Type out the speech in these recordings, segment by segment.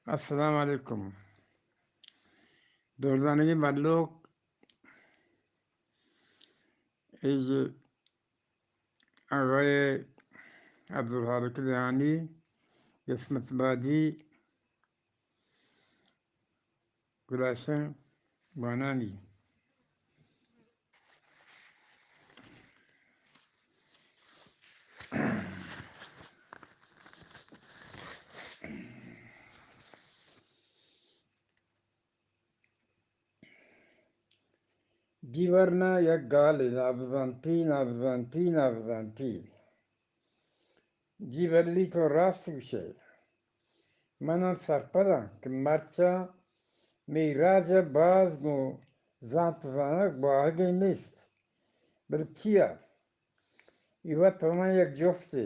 السلام علیکم۔ دردانگیں مھلوک، اے آقای عبدالخالق دہانی، قسمت بادی، گلاشن بانانی۔ جی ورنا یک گالے، نابزانتی، نابزانتی، نابزانتی۔ جی بلی، تو راست گوشئے۔ من ہم سرپداں کہ مرچاں مئی راج ء باز گوں زانت زانگ واہگے نیست۔ بلے چیا؟ اے وت پہ من یک جستے۔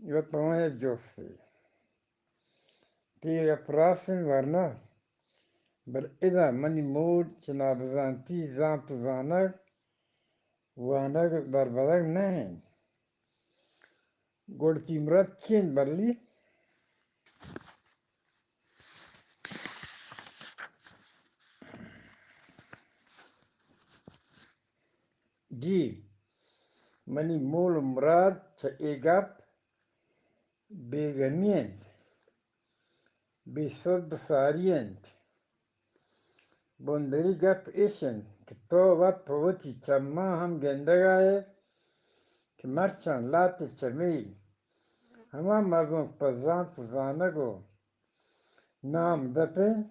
اے وت پہ من یک جستے۔ تئی گپ راست انت ورنا، بلے ادا منی مول چہ نابزانتی زانت و زانگ، وانگ دربرگ نہ انت۔ گڑا تئی مراد چی انت بلی؟ جی، منی مول و مراد چہ اے گپ بیگمی انت، بے سد ساری انت۔ بندری گپ ایش انت کہ تو وت پہ وتی چماں ہم گندگ ء ئے کہ مرچاں لہتے چہ مئی ہما مردم پہ زانت و زانگ و نام دپ انت،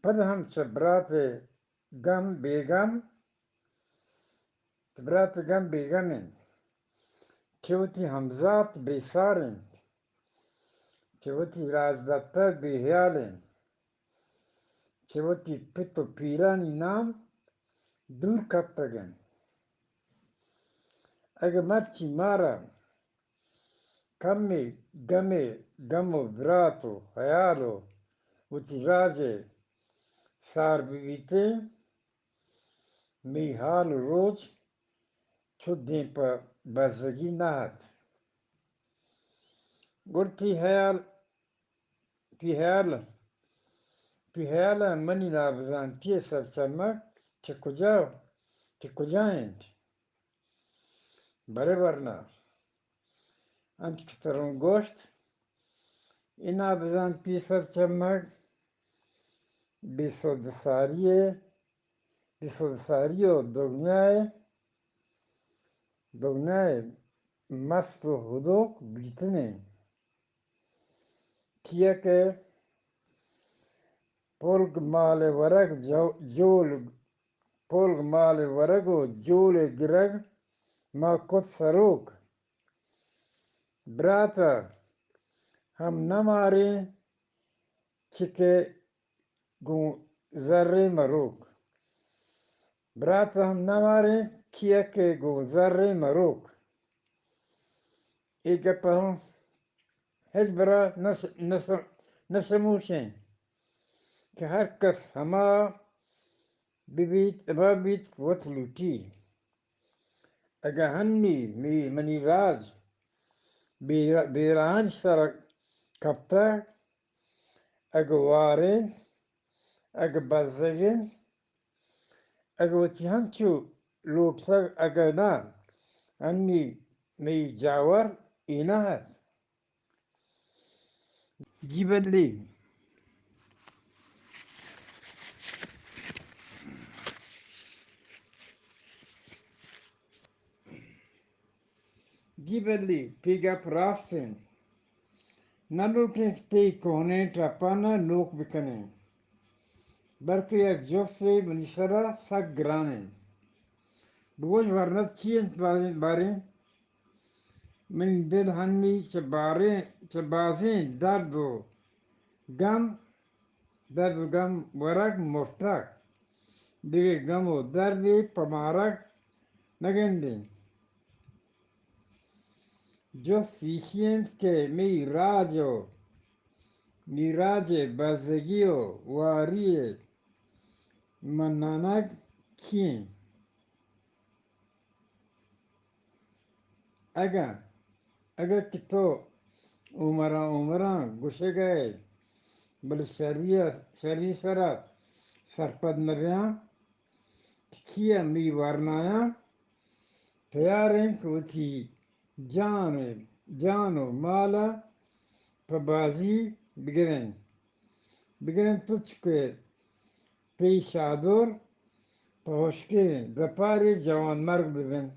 پد ہم چہ برات ء گم بیگم، چہ برات ء گم بیگم انت، چہ وتی ہمزات بیسار انت، چہ وتی راجدپتر بے ہیال انت، چہ وتی پت و پیرانی نام دور کپتگ انت۔ اگہ مرچی مارا کمے گمے گم و برات و ہیال و وتی راج ء سار بہ بیتیں، مئی ہال و روچ چو دیم پہ بزگی نہ ات۔ گڑا تئی ہیال، تئی ہیال، تئی ہیال ء منی نابزانتی ء سرچمگ چہ کجا، چہ کجا انت؟ برے ورنا، انت کہ تروں گوشت، اے نابزانتی سرچمگ، بے سد ساری ء، بے سد ساری و دگنیا ء، دگنیا ء مست و ہدوک بیتنیں۔ چیا کہ پلگ مال ورگ جو-، جول، پلگ مال ورگ و جول گرگ ما کت سروک۔ برات ء ہم نہ ماریں چکے گوں زریں مروک۔ برات ء ہم نہ ماریں چیا کہ گوں زریں مروک۔ اے گپ ء ہم ہچبرا نہ س-، نہ س-، نہ سموشیں کہ ہر کس ہما بہ بیت، ہما بیت وت لوٹی۔ اگہ ہنی می-، منی راج بے-، بیراہانی سر کپتگ، اگہ واریں، اگہ بزگیں، اگہ وتی ہنچو لوٹتگ، اگہ نہ، ہنی مئی جاور اے نہ ات۔ جی بلی۔ جی بلی، تئی گپ راست انت۔ نہ لوٹیں کہ تئی کوہنیں ٹپاں ء نوک بکنیں، بلکہ یک جستے منی سرا سک گران انت۔ بگوش ورنت چی انت باریں، باریں؟ منی دل ہنی چہ باریں، چہ بازیں درد و گم، درد و گم ورگ مرتگ، دگہ گم و دردے پہ مارگ نہ گندیں۔ جست ایشی انت کہ مئی راج و میراج ء بزگی و واری ء منانگ چی انت؟ اگاں، اگاں کہ تو عمراں عمراں گوشگ ءَ ئے، بلے شری ءَ، شری سرا سرپد نہ بیاں کہ چیا مئی ورنایاں تیار ایں کہ وتی جان ءَ، جان ءُ مال ءَ پہ بازی بگریں، بگریں تچک ءَ پہ شادور پہ ہشکیں دپارے جوان مرگ ببنت۔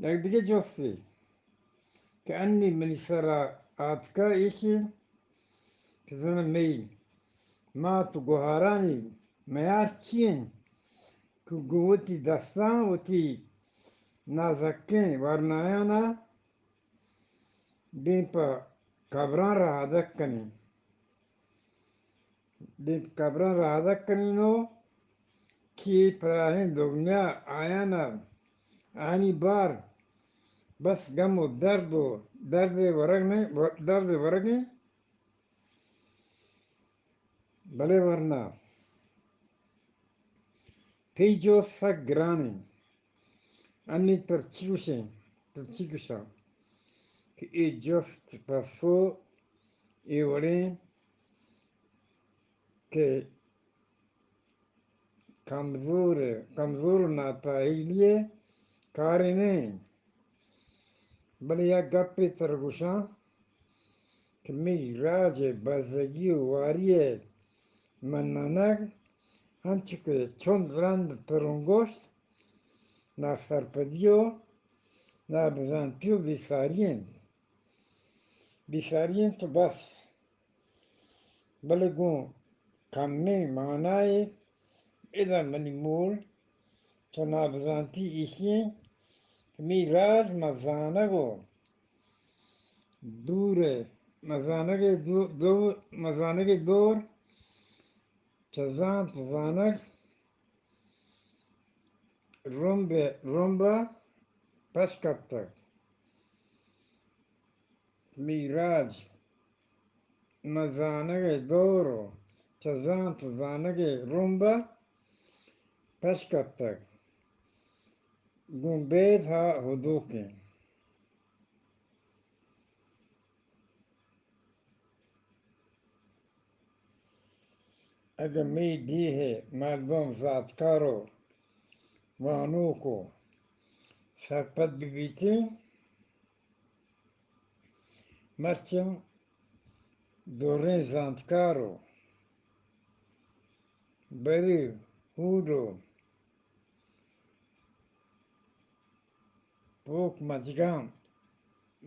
یک دگہ جستے کہ انی منی سرا آتکا ایش انت کہ زن مئی مات ءُ گہارانی میار چی انت کہ گوں وتی دستاں وتی نازکیں ورنایانا دیم پہ قبراں رہادگ کنیں۔ دیم قبراں رہادگ کنیں ءُ کہ اے پراہیں دگنیا آیان ءَ آنی بار بس گم ءُ درد ءُ درد ءِ ورگ نہ، درد ءِ ورگ ایں۔ بلے ورنا تئی جست سک گران ایں۔ انی ترا چی گوشیں؟ ترا چی گوشاں کہ اے جست پسو اے وڑیں کہ کمزور، کمزور ءُ ناتاہیلی ءِ کارے نہ انت۔ بلے یک گپے ترا گوشاں کہ مئی راج ءِ بزگی ءُ واری ءِ منانگ انچو کہ چنت رند ترونگوشت، ناسرپدی ءُ نابزانتی ءُ بیساری انت۔ بیساری انت ءُ بس۔ بلے گوں کمیں مانائے ادا منی مول چہ نابزانتی ایشی انت کہ مئی راج مزانگ ءُ دور ءَ، مزانگ ءِ دو-، دو-، مزانگ ءِ دور چہ زانت زانگ رمب ءَ، رمب ءَ پش کپتگ۔ مئی راج مزانگ ءِ دور ءُ چہ زانت زانگ ءِ رمب ءَ پش کپتگ۔ گوں بید ءَ ہدوکیں۔ اگہ مئی ڈیھ ءِ مردم زانتکار ءُ وانوک ءُ سرپد بہ بیتیں، مرچاں دوریں زانتکار ءُ بری ہوڈ ءُ پوک مجگاں،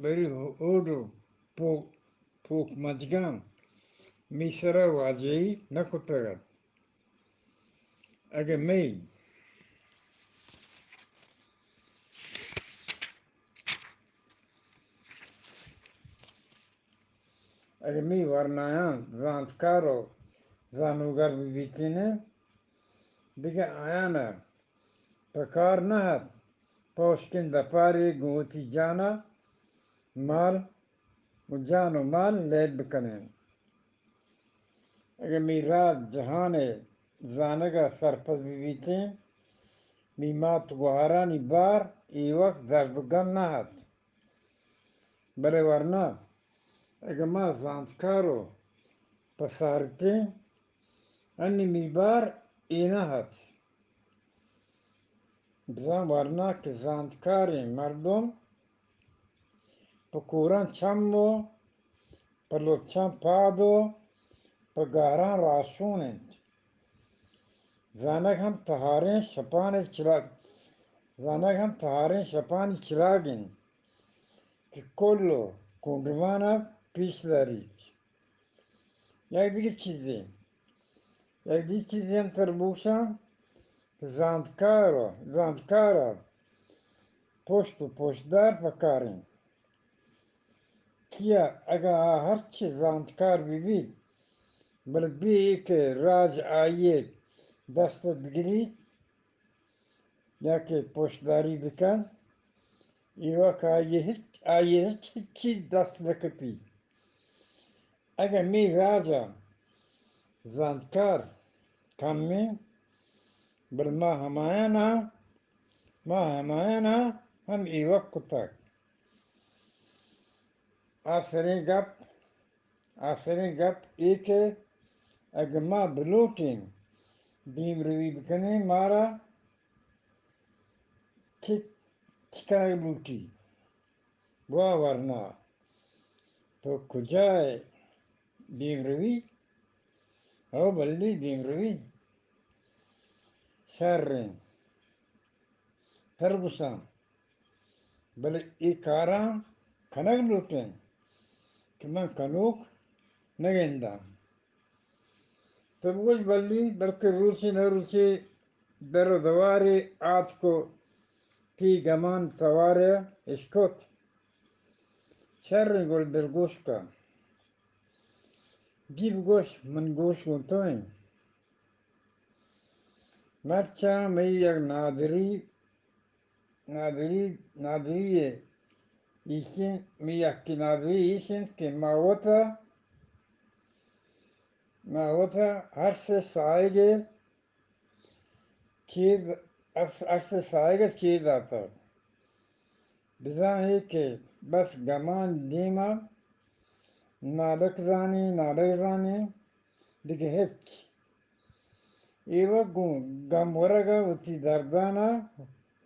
بری ہوڈ ءُ پوک، پوک مجگاں مئی سرا واجہی نہ کتگ ات۔ اگہ مئی، اگہ مئی ورنایاں زانتکار ءُ زانوگر بہ بیتینیں، دگہ آیان ءَ پکار نہ ات پہ ہشکیں دپارے گوں وتی جان ءَ مال ءُ جان ءُ مال لیب بکنیں۔ اگہ مئی راج جہان ءِ زانگ ءَ سرپد بہ بیتیں، مئی مات گوہارانی بار اے وقت درد ءُ گم نہ ات۔ بلے ورنا اگہ ما زانتکار ءُ پسارتیں، انی مئی بار اے نہ ات۔ بزاں ورنا کہ زانتکاریں مردم پہ کوراں چم ءُ پہ لچاں پاد ءُ پہ گہراں راشون انت۔ زانگ ہم تہاریں شپانی چراگ، زانگ ہم تہاریں شپانی چراگ انت کہ کل ءُ کنڈمان ءَ پیش داریت۔ یک دگہ چیزے، یک دگہ چیزے ہم ترا بگوشاں کہ زانتکار ءُ، زانتکار ءَ پشت ءُ پشتدار پکار انت۔ چیا اگاں آ ہرچی زانتکار بہ بیت، بلے بی کہ راج آئی ءِ دست ءَ بگریت، یا کہ پشتداری بکن، ایوک آئی ءَ ہچ، آئی ءَ ہچ، ہچ چیز دست نہ کپیت۔ اگاں مئی راج ءَ زانتکار کم انت، بلے ما ہمایان ءَ، ما ہمایان ءَ ہم ایوک کتگ۔ آسریں گپ، آسریں گپ اے کہ اگہ ما بلوٹیں دیمروی بکنیں، مارا چک چکنگ لوٹی۔ وا ورنا، تو کجا ئے؟ دیمروی؟ او بلے دیمروی۔ شریں۔ تر گوشاں، بلے اے کاراں کنگ لوٹیں کہ من کنوک نہ گنداں۔ تو بگوش بلے، بلکہ روچے نہ روچے در و دوارے آتک و تی گمان توارے اشکت۔ شریں گل دلگوش کا۔ جی بگوش، من گوش گوں تو ایں۔ مرچاں مئی یک نادری، نادری، نادری ء ایشیں، مئی یکی نادری ایش انت کہ ما وتا، ما وتا ہر سے ساہگ ء چیر، ہر، ہر سے ساہگ ء چیر داتگ۔ بزاں اے کہ بس گمان دیما نالک زانیں، نالک زانیں، دگہ ہچ۔ ایوک گوں گم ورگ ء وتی دردان ء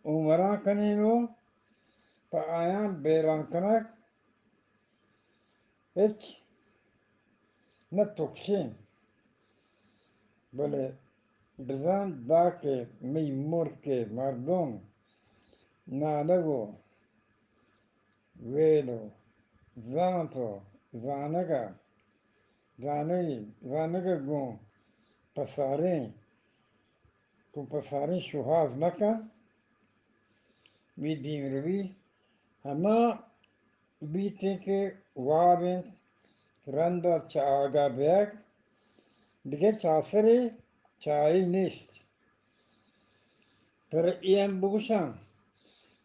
اومراں کنیں و پہ آیاں بیران کنگ ہچ نہ تکشیں۔ بلے بزاں دا کہ مئی ملک ء مردم نالگ و ویل و زانت و زانگ ء، زانگ، زانگ ء گوں پساریں، گوں پساریں شوہاز مہ کن۔ می دیمروی ہما بیتیں کہ واب انت، رند ء چہ آگاہ بیگ، دگہ چہ آسرے چاہی نیست۔ ترا اے ہم بگوشاں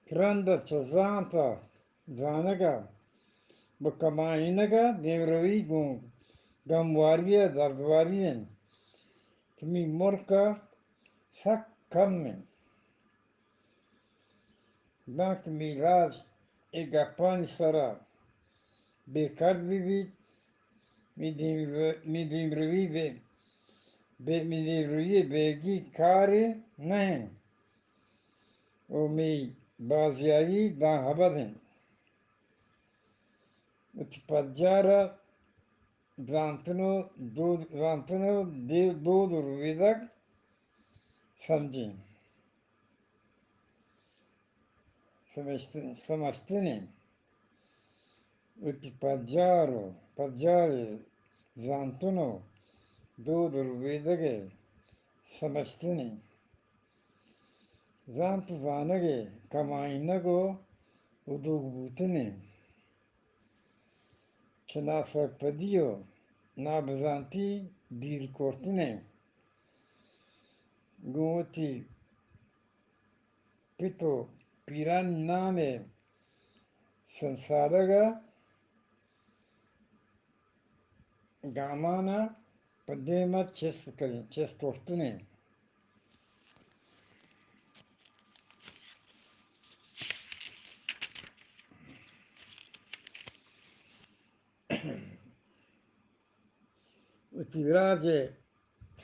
کہ رند ء چہ زانت ء زانگ ء بہ کمائینگ ء دیمروی گوں گمواری ء دردواری انت کہ می ملک ء سک کم انت۔ دانکہ می راج اے گپانی سرا بے کرد بہ بیت، می دیم، می دیمروی بے، بے، می دیمروی بیگی کارے نہ انت و می بازیاری داں ابد انت۔ وتی پجار ء زانتن و دود، زانتن و دے-، دود و ربیدگ سمجھیں۔ سمجھت-، سمجھتنیں۔ وتی پجار و پجار ء زانتن و دود و ربیدگ ء سمجھتنیں۔ زانت زانگ ء کمائینگ و ادوک بوتنیں۔ چہ ناسرپدی و نابزانتی دیر کرتنیں۔ گوں وتی پت و پیرانی نام ء سنسارگ ء گامان ء پہ دیم ء چست کنیں، چست کرتنیں۔ وتی راج ء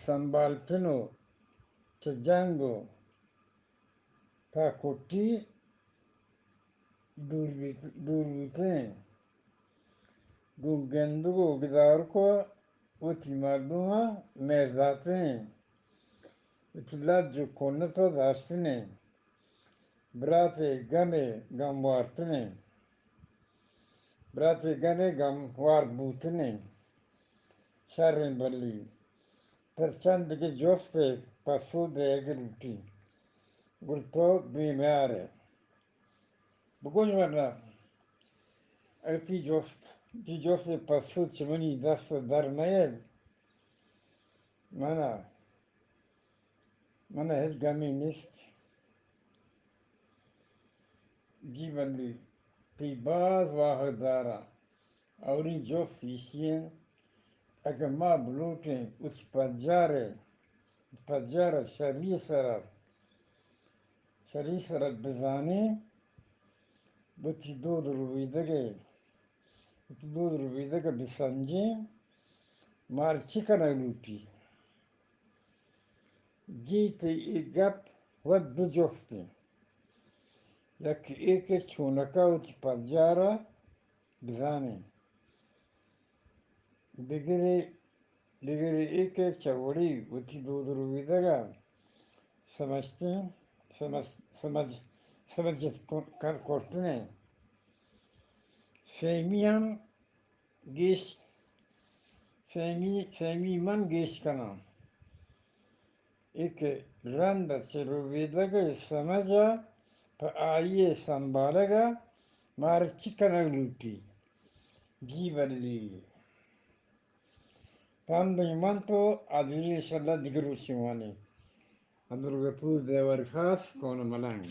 سنبھالتن و چہ جنگ و تاکٹی دور بیت، دور بوتیں۔ گوں گندگ و گدارک و وتی مردماں مہر داتیں۔ وتی لج و کنت ء داشتنیں۔ برات ء گم ء گم وارتنیں۔ برات ء گم ء گم وار بوتنیں۔ شریں بلی۔ ترا چند دگہ جست ء پسو دئیگ لوٹی۔ گڑا تو بے میار ئے۔ بگوش ورنا، اگہ تی جست، تی جست ء پسو چہ منی دست ء در مئیت، من ء، من ء ہچ گمی نیست۔ جی بلی، تئی باز واہگ داراں۔ اولی جست ایشی انت، اگہ ما بلوٹیں وتی پجار ء، پجار ء شری ء سرا، شری ء سرا بزانیں، وتی دود ربیدگ ء وتی دود ربیدگ ءَ بسنجیں، مارا چی کنگ لوٹی؟ جی، تئی اے گپ وت دو جست انت۔ یکے اے کہ چونکا وتی پجار ءَ بزانیں، دگرے، دگرے اے کہ چہ وڑی وتی دود ربیدگ ءَ سمجھتیں، سمجھ، سمجھ، سمجھ کرتنے۔ سیمی ہم گیش، سیمی، سیمی من گیش کناں۔ اے کہ رند ءَ چہ ربیدگ ءِ سمجھ ءَ پہ آئی ءِ سنبھالگ ءَ مارا چی کنگ لوٹی؟ جی بلے۔ تاں دیم من تو آدگہ انشاءاللہ دگہ روچے وانیں۔ عبدالغفور دیوار خاص، کون ملنگ۔